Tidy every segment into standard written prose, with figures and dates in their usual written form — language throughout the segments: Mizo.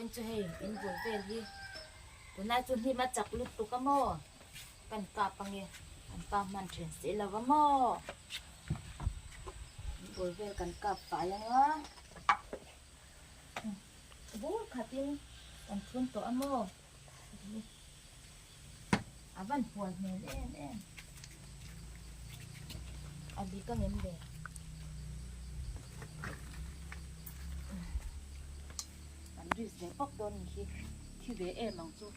Vawiin chu hei in bul vel hi tunlai chu hnim a chak lutuk a maw kan kap ange an pa hman then si lo a maw in bul vel kan kap fai anga bur khatin kan thun tawh a maw a van hual hmel em em a dik ang em le an risk ve pawp dawn ni hi thi ve em ang chu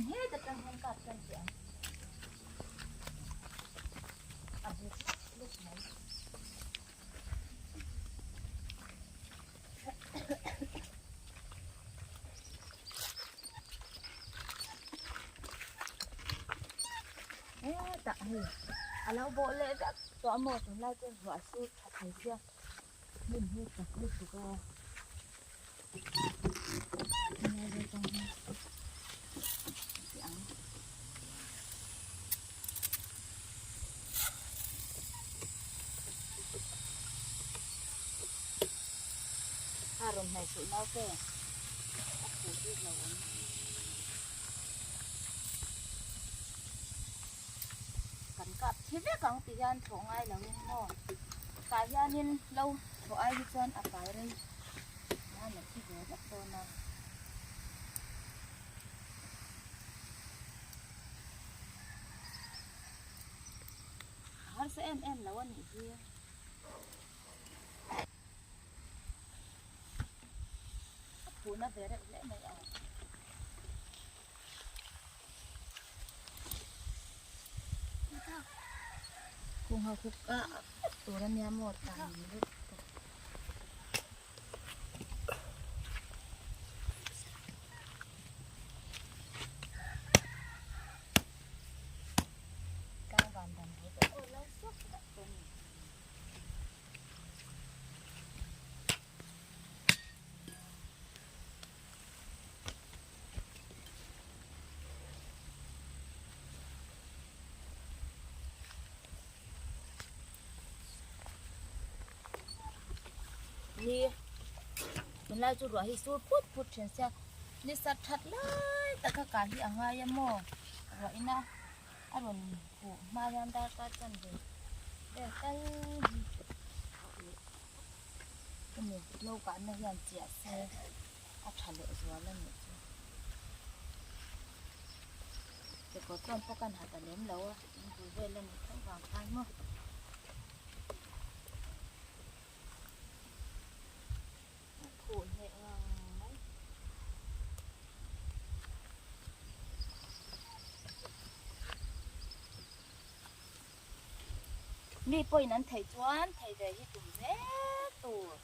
heta tang hian kap tan teh ang a buk luk mai. Hetah hei a lo bawh leh vek tawh a maw tunlai chu ruah sur tha thei sia hnim hi chak lutuk a tunlai vel tang hian ti ang. A rawn hnaih suh naute a phu bik lo awm. Kan kap thi vek ang ti hian thlawh ngai lo in maw tah hianin lo thlawh ai hi chuan a fai rei nan a thi ve vek dawn a. A harsa em em lo a nih hi. A phuna ve reuh hle mai a. Kung ho khu a tur a nia maw tan lutuk. Ni tunlai chu ruah hi sur phut phut thin sia ni sat that lai tak a kah hi a ngai a maw ruah ina a rawn huh hma hian darkar chan ve vel tal hi hemi lo kahna hian chiah se a tha leh zual a nih chu kekawr chuan pawh kan ha ta lem lo a in bul vel a nih tho vang khan maw. Khuh hneh ngang mai. Mi pawhin an theih chuan thei ve hi tum hle tur.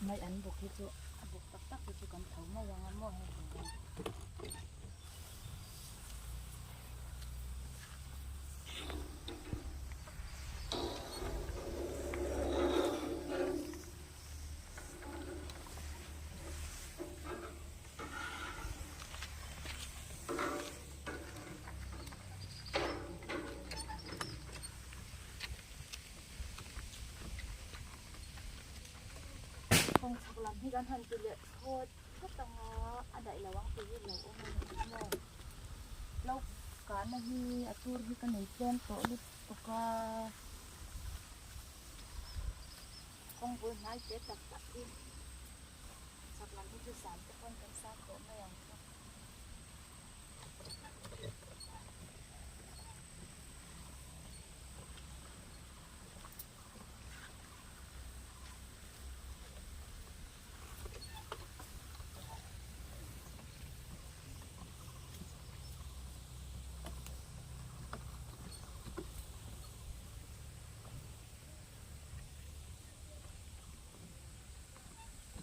Mai an buk hi chu a buk tak tak hi chu kan tho mai ang a maw hei Kawng chhak lam hi kan han ti leh phawt phawt ang a, a daih lo ang tih hi lo awm a ni maw? Lo kahna hi a tur hi ka nei tlem tawh lutuk a, kawng bul hnai te tak tak hi chhak lam hi chu san te pawn kan sang tawh mai ang chu.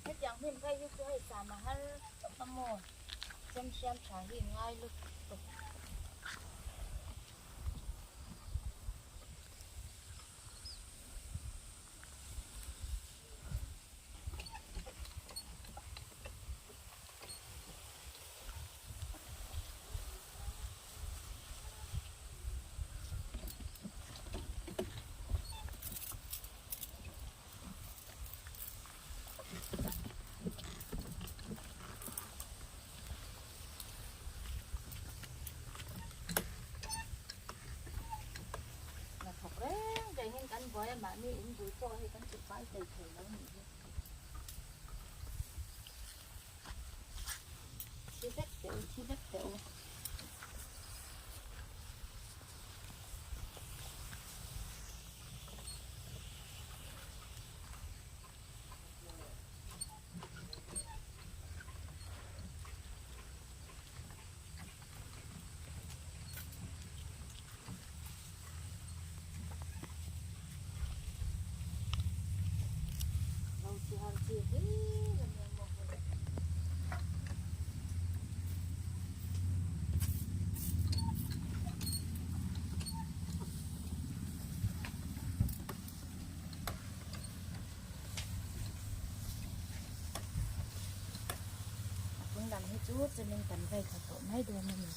Hetiang hnim phei hi chu hei sam a har khawp a maw? Chem hriam tha hi ngai lutuk. Hnathawk reng rengin kan buai a, mahni in bul pawh hei kan ti fai thei thei lo nih hi. Thi vek teh u, thi vek teh u. Lo chi har chi hlir a nia maw hei. A chung lam hi chu chemin kan vai thla tawh mai dawn a ni.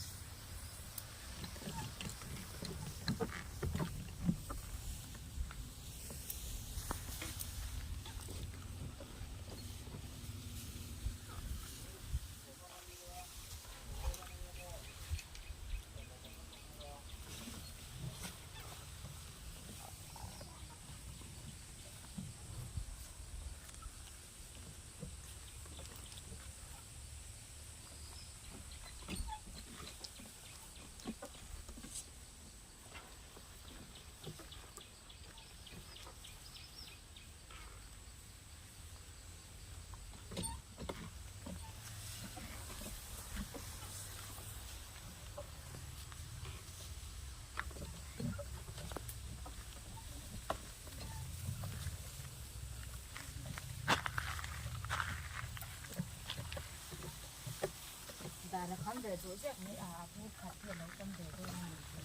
Dara kham ve duh zek mai a, a bur khat hi a lo tam ve dawn a nih hi.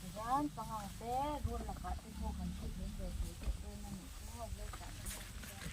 Tihian pangang te rul lakah te pawh kan thut hlim ve thei deuh dawn a nih chu a lo tah na mek hian.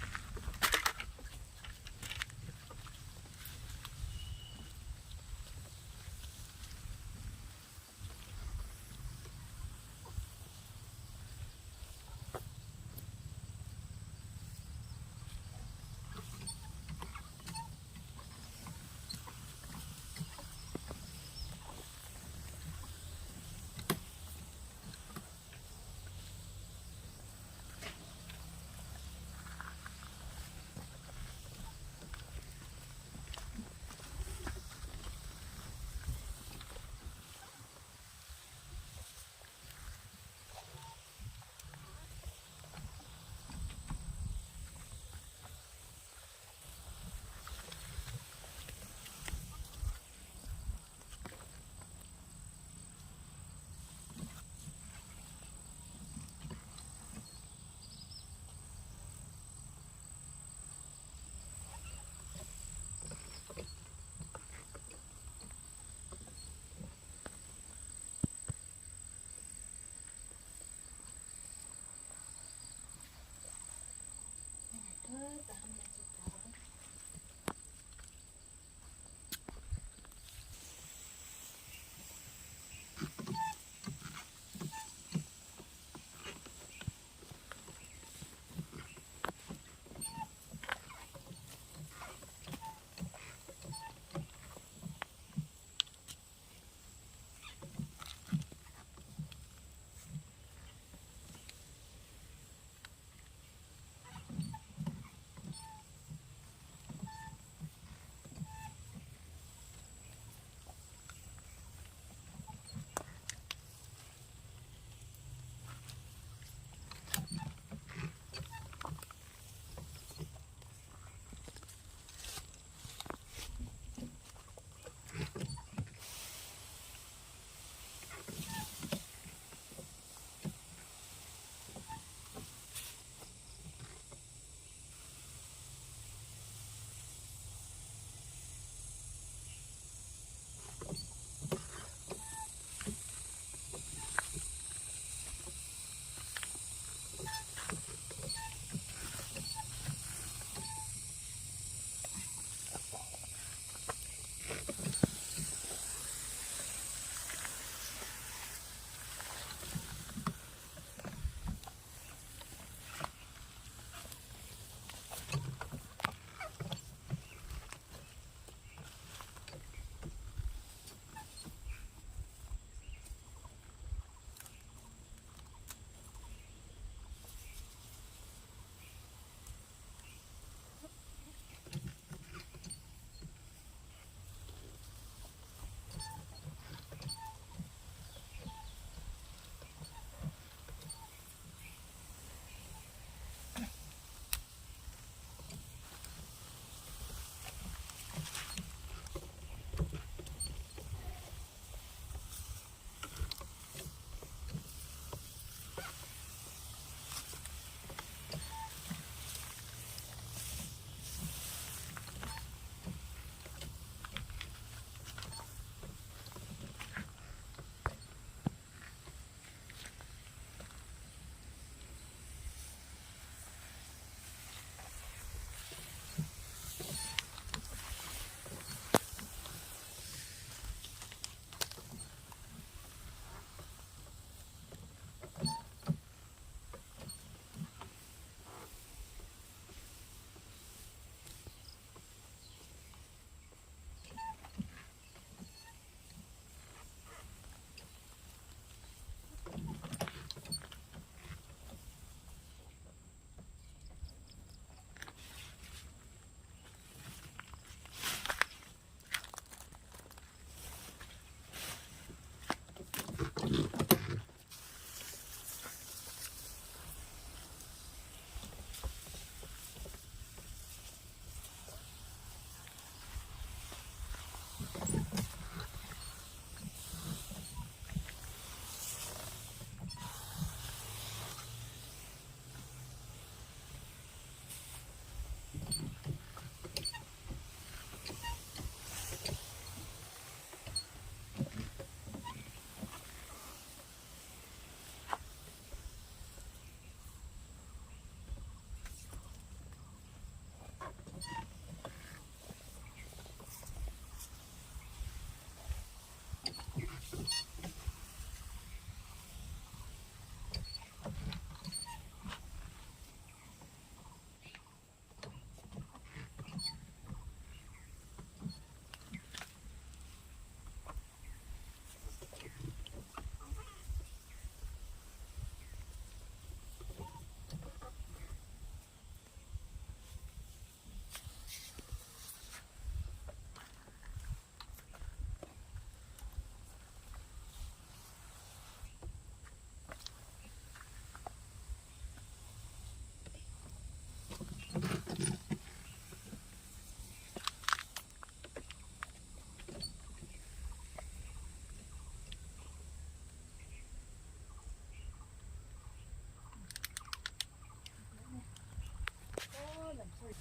Saw lam saw.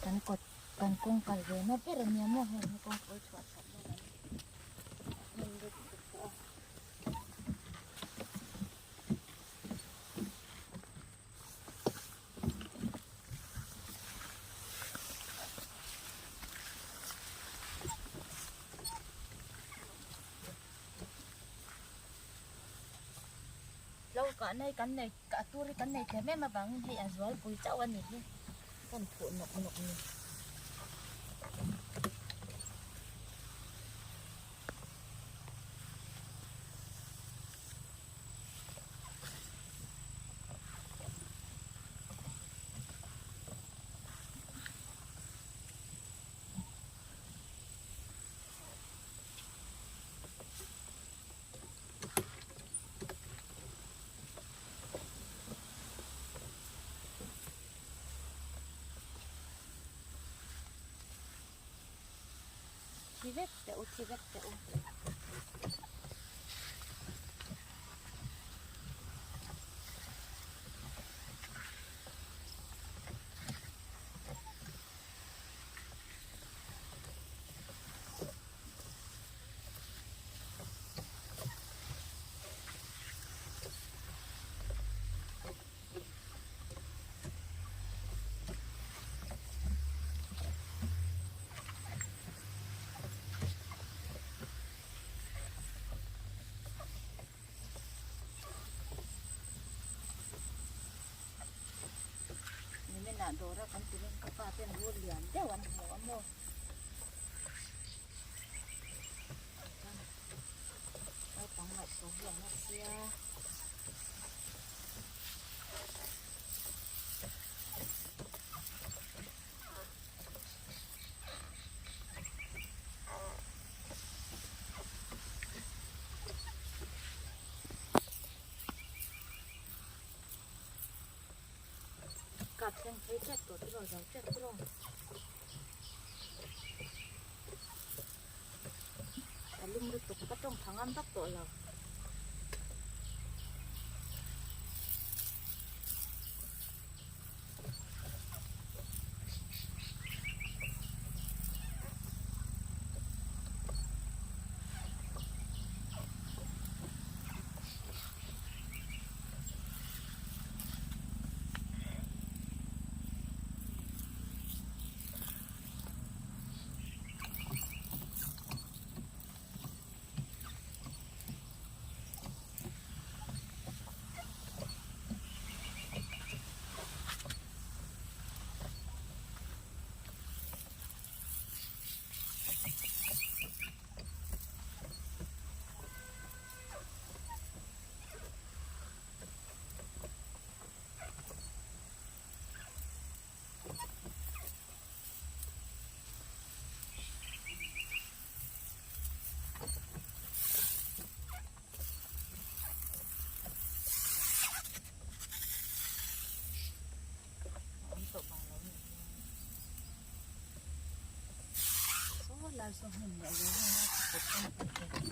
Kan kawt kan kawng kal ve na ber ania maw heng hi kawngpui chhuah that na kan hmun lut tuk tawh a. Lo kah na hi kan nei a tur hi kan nei tlem em avangin hei a zualpui chauh a ni hi kan phuh nawk nawk ni. Thi vek teh u thi vek teh u. Niminah dawra kan ti reng ka pa ten rul lian deuh an hmu a maw. Naupang ngaihtuah hi a na sia. Kap thleng phei tep tawh tiraw zo tep tiraw. A lum lutuk ka tawng tha ngam vak tawh lo. Saw lai saw hmun leh lo hmun a kut a ni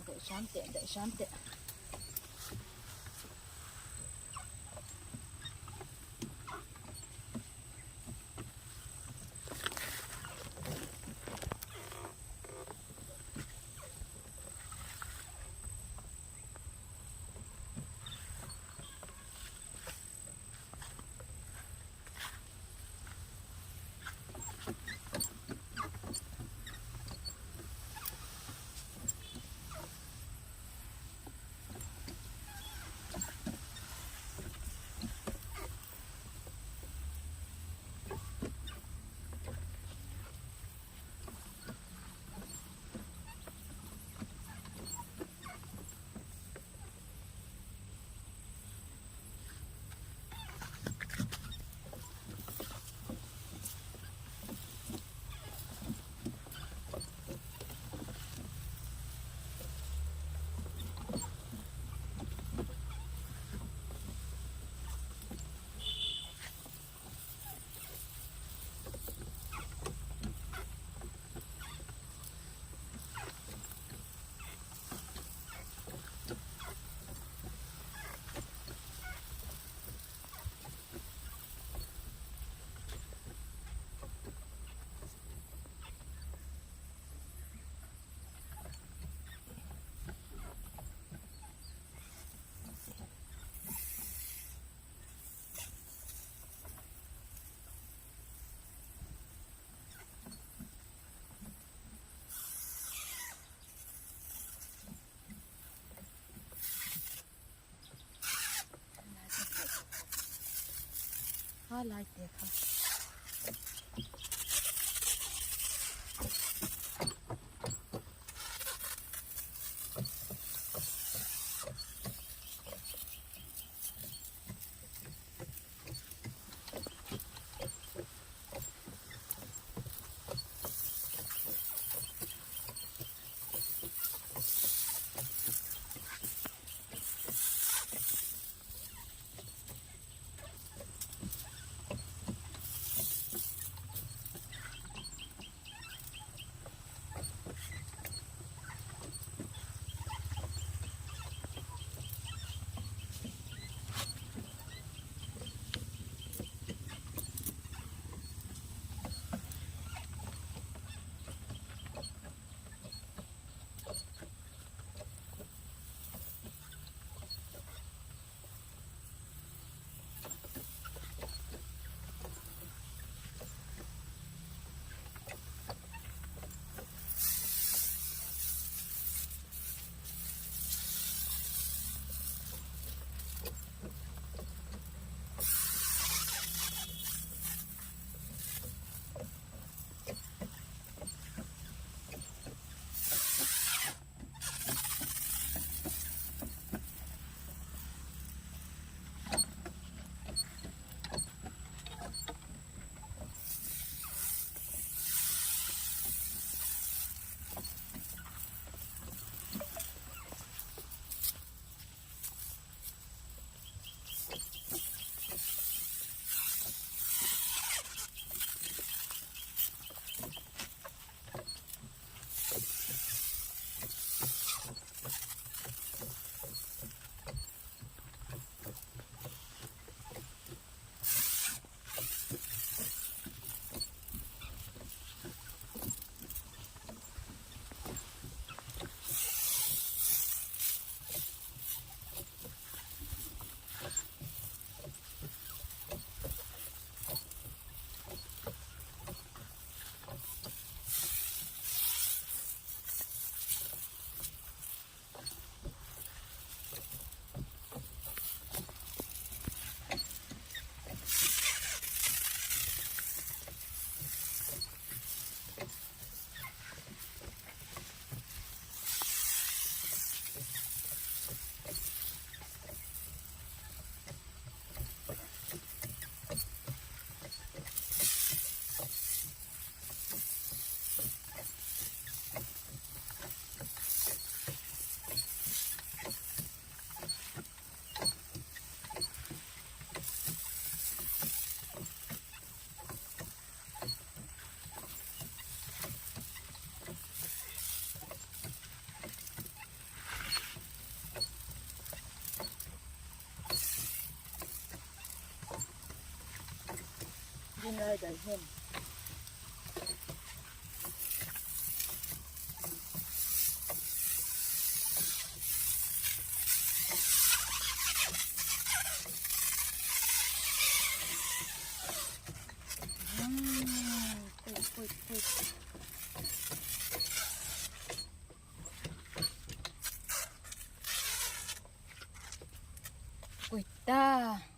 Daih hram teh daih hram teh. Ha lai te kha. Dinlai daih hnem. Pui ta.